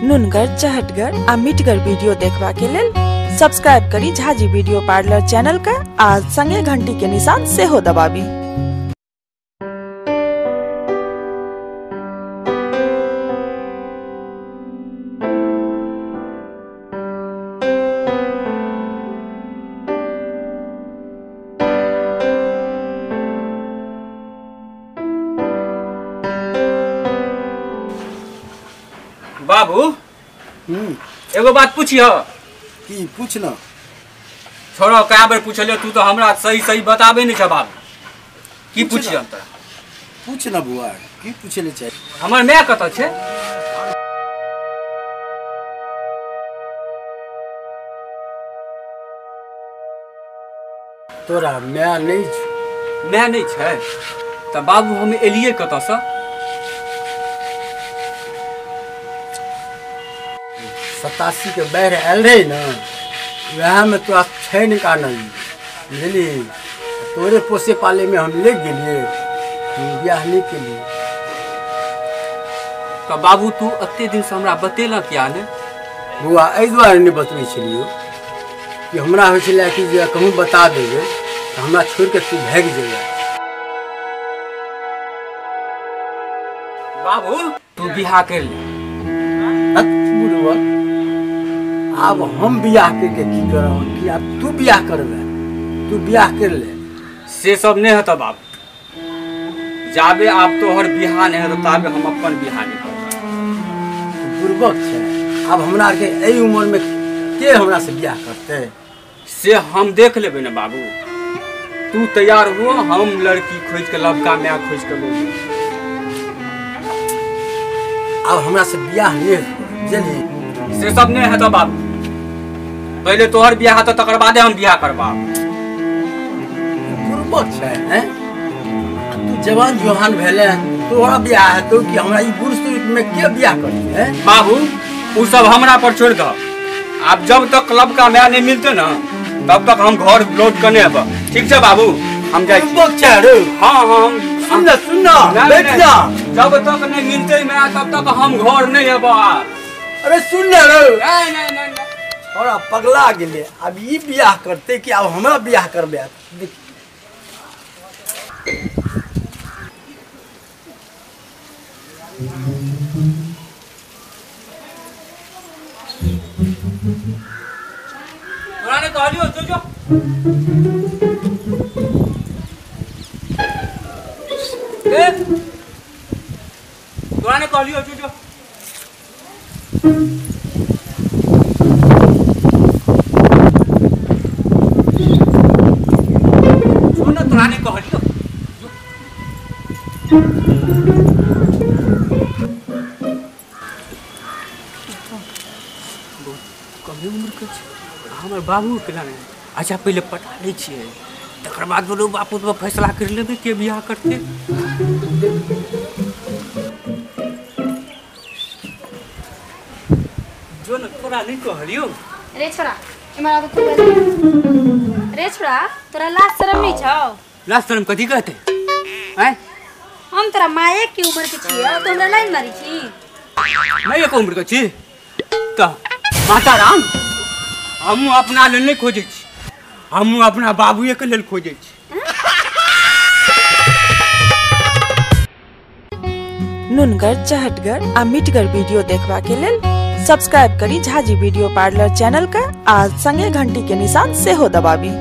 नुनगर, चहटगर आ मिठगर वीडियो देखबा के लेल सब्सक्राइब करी झाजी वीडियो पार्लर चैनल का आ संगे घंटी के निशान सेहो दबाबी। बाबू एगो बात पूछियो। की पूछ ना। छोड़ो, कए बेर पूछलियो, तू तो हमरा सही सही बताबे नहीं छ बाबू। की पूछियो हम तोरा? पूछ ना बुआ, की पूछे ले चाहे? हमर my कतऽ छै? तोरा my नहीं छ। My नहीं छै त बाबू हम एलिए कतऽ से? 87 के बाढ़ि आयल रहे ना, वएह में तोरा छानि कऽ आनलियै, बुझली? तोरे पोसे पाले में हम लग गेलियै, बियाह नहीं केलियै। तऽ बाबू तू एते दिन से हमरा बतेलक किया ने? बौआ एहि दुआरे नहि बतबै छलियौ कि हमरा होइ छलै कि जे कहूँ बता देबै तऽ हमरा छोड़ि कऽ तू भागि जेबै। बाबू तू बियाह कर ले। बुढ़वा, आब हम बियाह करके की करब? कि आब तू बियाह करबे? तू बियाह कर ले। से सब नहीं हेतौ बाबू, जाबे आब तोहर बियाह नहीं हेतौ ताबे हम अपन बियाह नहीं करब। बुड़बक छै, आब हमरा आरके एहि उम्र में के हमरा से बियाह करतै? से हम देख लेबै ने बाबू, तू तैयार हो, हम लड़की खोज के लबका my खोज के लेबै। आब हमरा से बियाह नहीं हेतौ, बुझली? से सब नहीं हेतौ बाबू, पहले तोहर बियाह हेतौ तकर बादे हम बियाह करबा। बुड़बक छै हैं? तू जवान जुहान भेले, तोहरा बियाह हेतौ कि हमरा ई बुढ़ में के बियाह करतै हैं? बाबू उ सब हमरा पर छोड़ दह, आब जब तक लबका my नहीं मिलते ना तब तक हम घर लौट के नहीं अबब। ठीक छै बाबू, हम जाइ। बुड़बक छै रे। हाँ हाँ, हम सुन ना, सुन ना, बैठ जा। जब तक नहीं मिलते my तब तक हम घर नहीं अबब। अरे सुन ना रे। नहीं नहीं नहीं, थोड़ा पगला गेले, अब ई बियाह करते कि अब हमरा बियाह करबे? देख तोरा ने कहलियो जो जो ए, तोरा ने कहलियो जो जो। सुन ना, तोरा ने कहलियो। बहुत कमे उम्र के छै हमर बाबू के लाने। अच्छा पहिले पटा लै छियै, तकर बाद बोलो बापू तो फैसला कर लेबै के बियाह करतै। जो न तोरा नहीं कहलियो। रे छोरा इमरा तो तू रे छोरा, तोरा लाज शरम नहीं छौ? लाज शरम कथी कहते हैं? हम तोरा माये के उम्र के छियै, तो हमरा लाइन मारी छी? माये के उम्र के छी त माता राम, हमहूँ अपना लेल नहीं खोजै छी, हमहूँ अपना बाबूए के लेल खोजै छी। नुनगर, चहटगर आ मिठगर वीडियो देखबा के लेल सब्सक्राइब करी झाजी वीडियो पार्लर चैनल का आ संगे घंटी के निशान सेहो दबाबी।